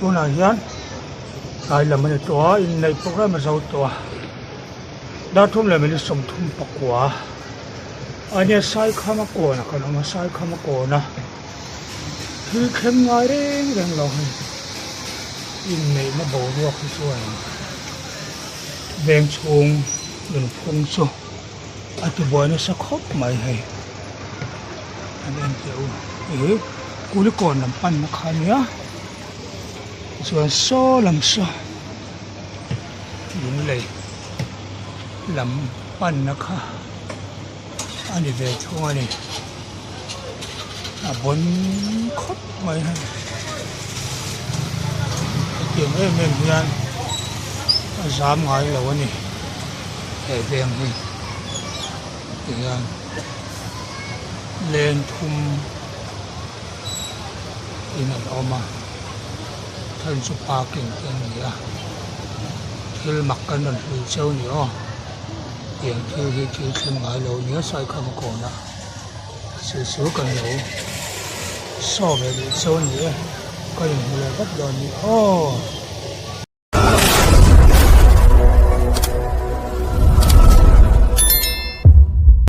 Tunah hian tlai lam a ni tawh a, inneih programme a zo tawh a, dar thum leh minute 39 a nia Saikhama kawn ah kan awm a, Saikhama kawn a thil thleng ngai reng reng lo hei inneihna boruak hi chuan veng chhung nunphung chu a tibuai nasa khawp mai hei an en teh u ih kulikawn lam panna kha a nia tichuan saw lam saw lunglei lam panna kha a ni ve thung a ni a bawn khawp mai hei hetiang em em hian a zam ngai lo a ni he veng hi tihian leng thum in an awm a then chu parking te an ni a thil mak kan rawn hlui cheu a ni aw tiang thil hi thil thleng ngai lo nia saikham kawn ah chu chu kan lo saw ve duh cheu a ni e ka inhmu leh vat dawn a ni aw.